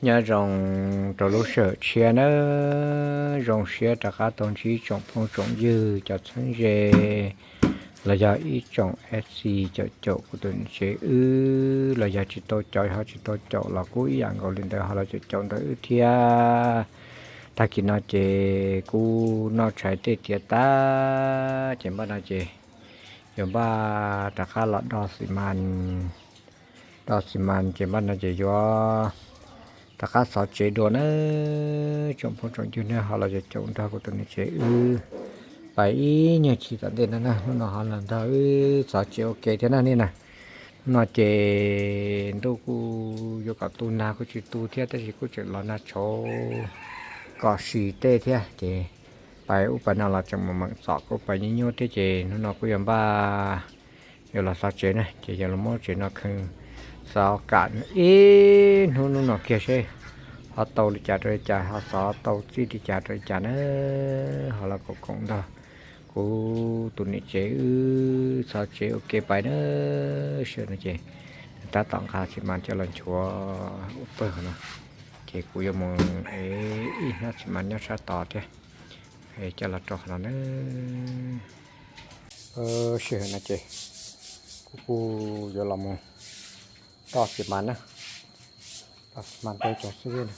Nyob zoo rau lub sij hawm tshiab nawb, zoo siab rov qab tau ntsib tsoom phooj tsoom ywg cov txheeb ze los yog ib tsoom F C caum caum kuv tus niam tsev wb los yog tsis tau caum ho tsis tau caum los kuj ib yam nkaus li ntawd ho los caum caum ntawm wb thiab. Tag kis no ces kuj noj tshais tej tiav tag ces npaj no ces yuav npaj rov qab los do xi mas, do xi mas ces npaj no ces yuav rov qab xov tsev dua na. Tsoom phooj tsoom ywg nej ho los caum nrog kuv tus niam tsev wb pais ib nyuag chim tom ntej no na, hnub no ho los nrog wb xov tsev ua ke thiab na nej na. Hnub no ces ntuj kuj yuav kom tu nag kuj tsis tu thiab tab sis kuj tseem los nag tshauv kom sis tej thiab ces pais ub pais no los tseem meem txom kuj pais nyuaj nyuaj thiab ces hnub no kuj yuav npaj yuav los xov tsev na ces yuav los muab tsev no kheev xov kam ib hnub hnub no kiag seb ho tau li cas rau li cas ho xov tau txij li cas rau li cas na. Ho los koom koom nrog kuv tus niam tsev wb xov tsev ua ke pais na. Sij hawm no ces tab tom nqa xi mas coj los nchuav ua pawg no ces kuv yuav mus ev ib hnab xi mas nyob sab tod thiab coj los rau qhov no na. Sij hawm no ces kuv kuj yuav los mus do xi mas na, do xi mas rau cov xib na.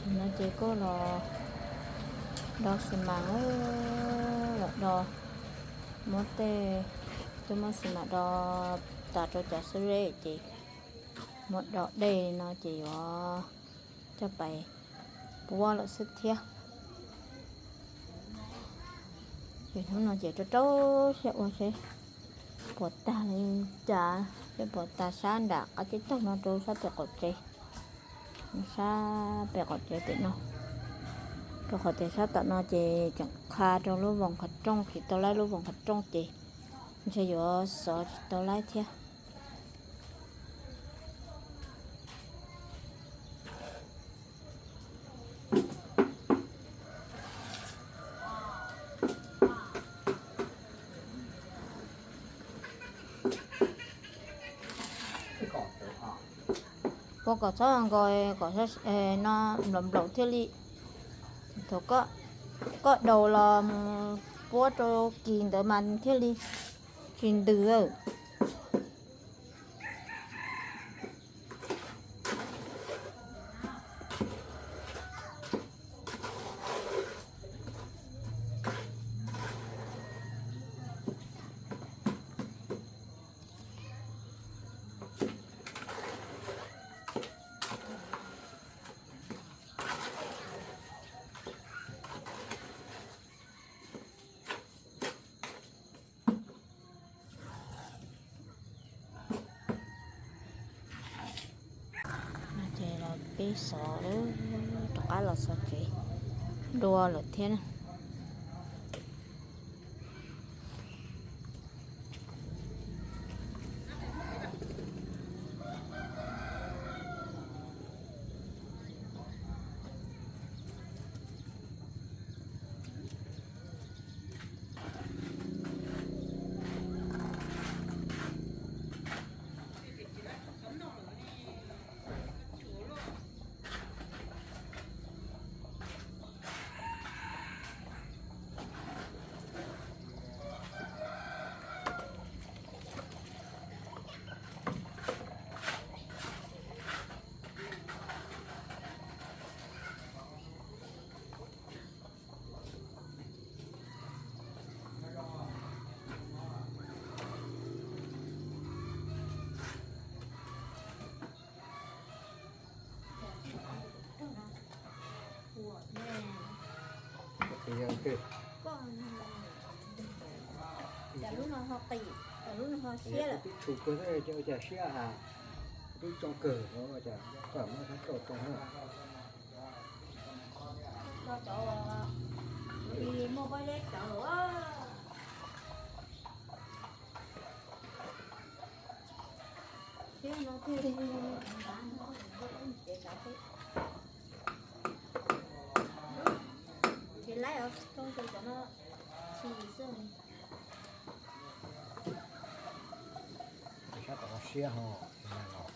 Ces no ces koj los do xi mas, los do, muab tej, twb muab xi mas do tas rau cov xub zeb ces muab do dej no ces yuav coj pais puab lawm xwb thiab. Ces hnub no ces rau rau siab ua seb puas tag li cas, seb puas tag sab nram qab teb taug no rau sab pem qaum tsev, sab pem qaum tsev pem no, rau qhov tias sab tom no ces tseem qha rau lub voos qhov rooj, tsis tau laib lub voos qhov rooj ces ntshe yuav xov tsis tau laib thiab. Puab kom txhob nkaus, kom no nplaum nplaum thiaj li, thaum koj daus los mus puab rau kis ntawd mas thiaj li tsis ntws. Ces los peb xov, rov qab los xov tsev dua lawm thiab na. Cov lub no ho qis, cov lub no ho siab lawm. Twb tshum kawg, ua cas siab ha, twb tsoo kawg, ua cas koj muab sab rau tsoo na. Cov muaj pob zeb cov lawm. Siab no thiaj li ntav no, ces cov peb, ces laib os, tsoo ces cov no tshis xwb. Sab tom no siab ho, los.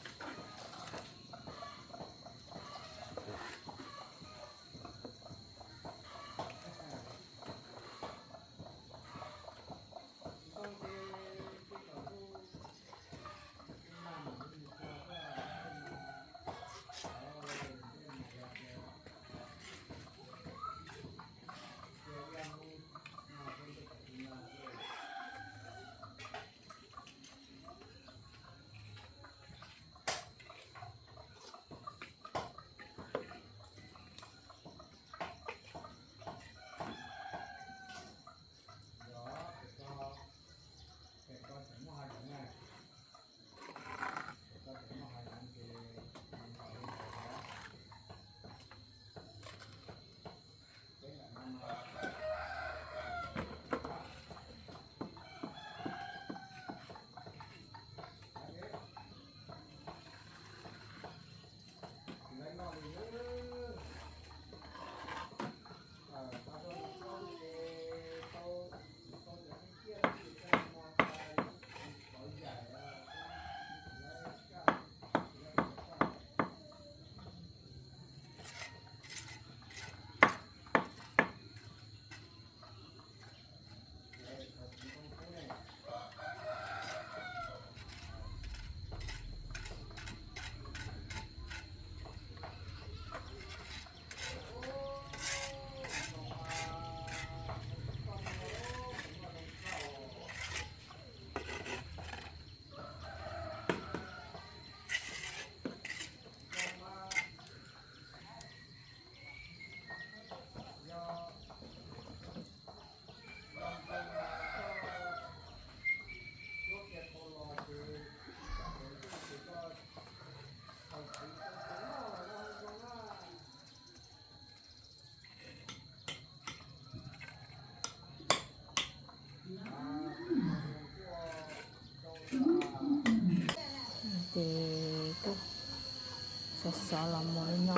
Cov los mus li no.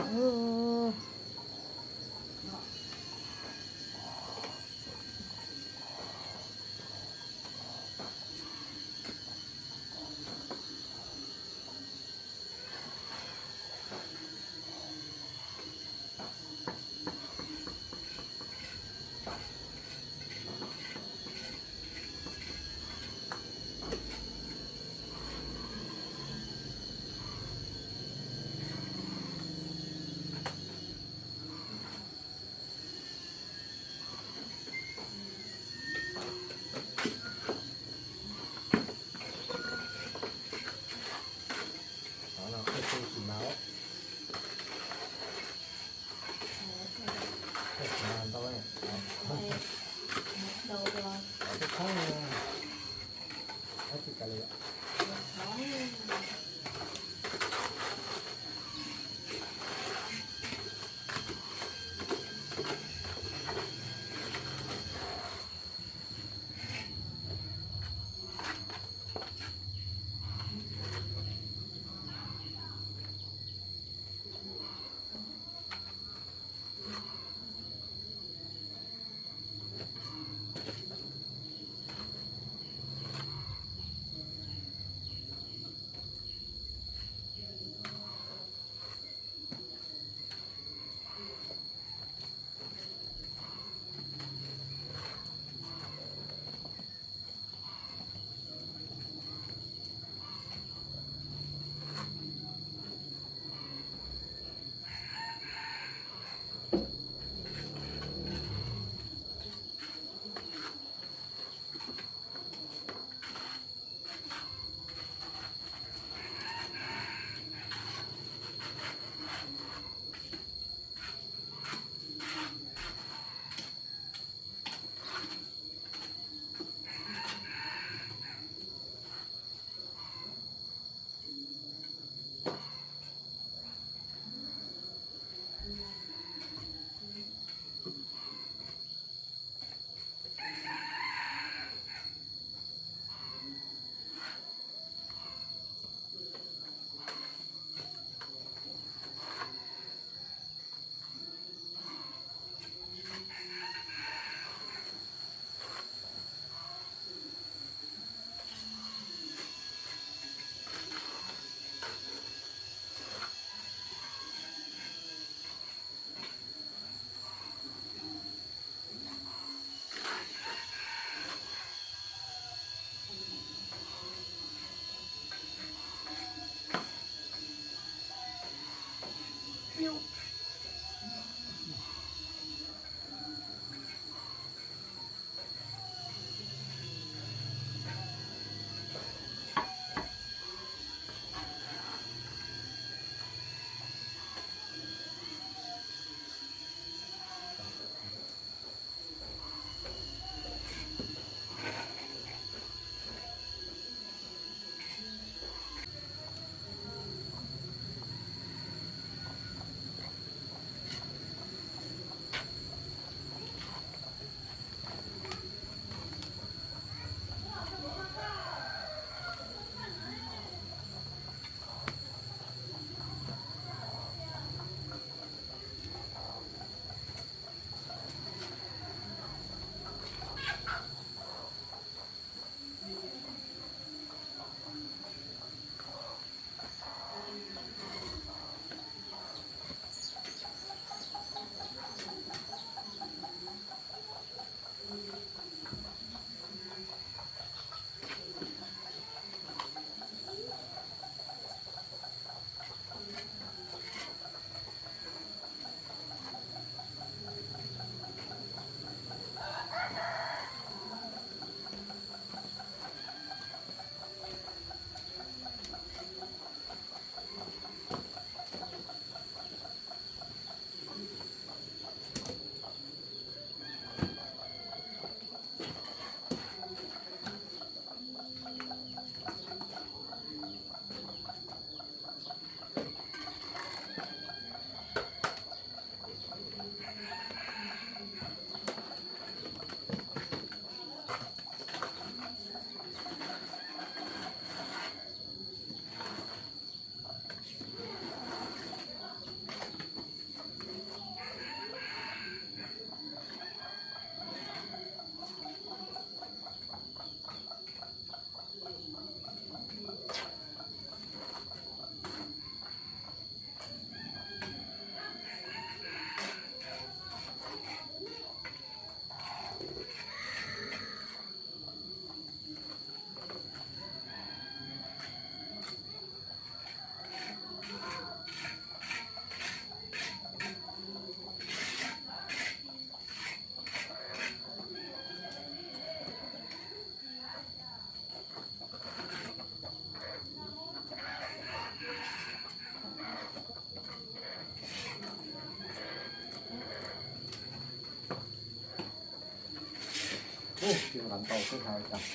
Ua, nqa ntau xwb hais cas,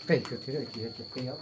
peb tug thiab ces qi os.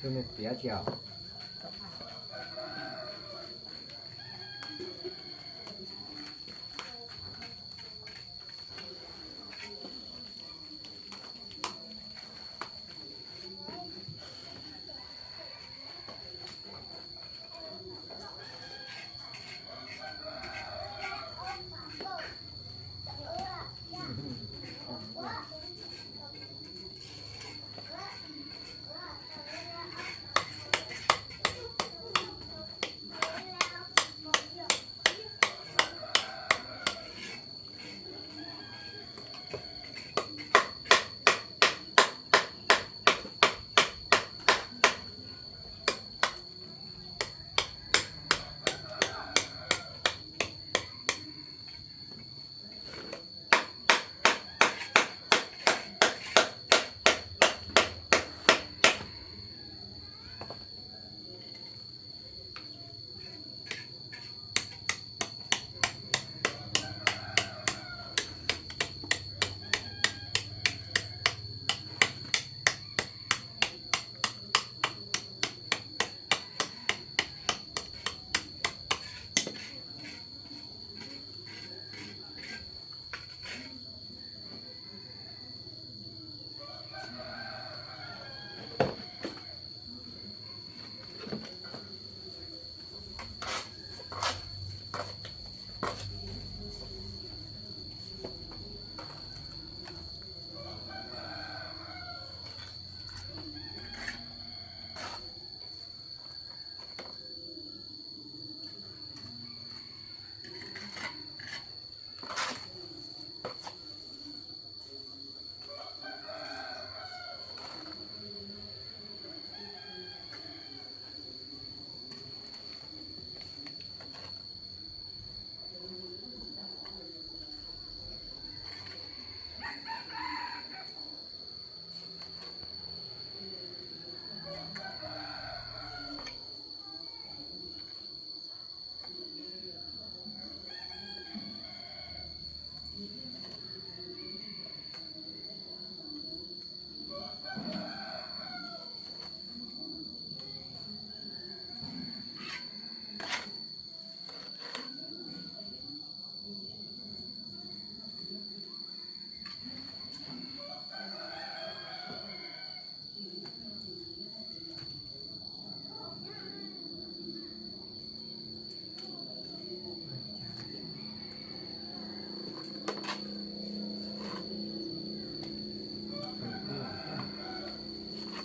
Lub niag tiav tsis os.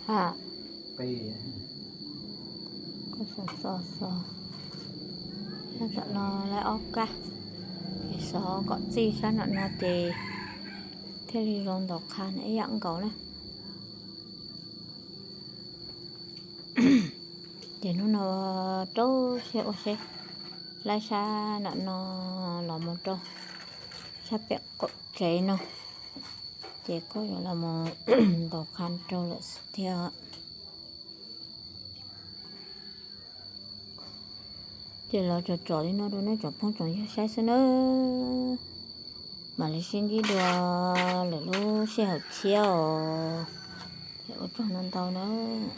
Ha, kuv xov xov xov, sab tom no laib ob kab, ces xov kom txij sab nram no ces thiaj li zoo ntaus qha ib yam nkaus na. Ces hnub no rau siab ua seb laib sab nram no los mus rau sab pem qaum tsev no, ces kuj yuav los mus ntaus qha rau lawm xwb thiab. Ces los tsom tsom li no rau nej tsoom phooj tsoom ywg saib xwb nawb. Mam li sib ntsib dua lwm lub sij hawm tshiab os. Es ua tsaug ntau ntau nawb.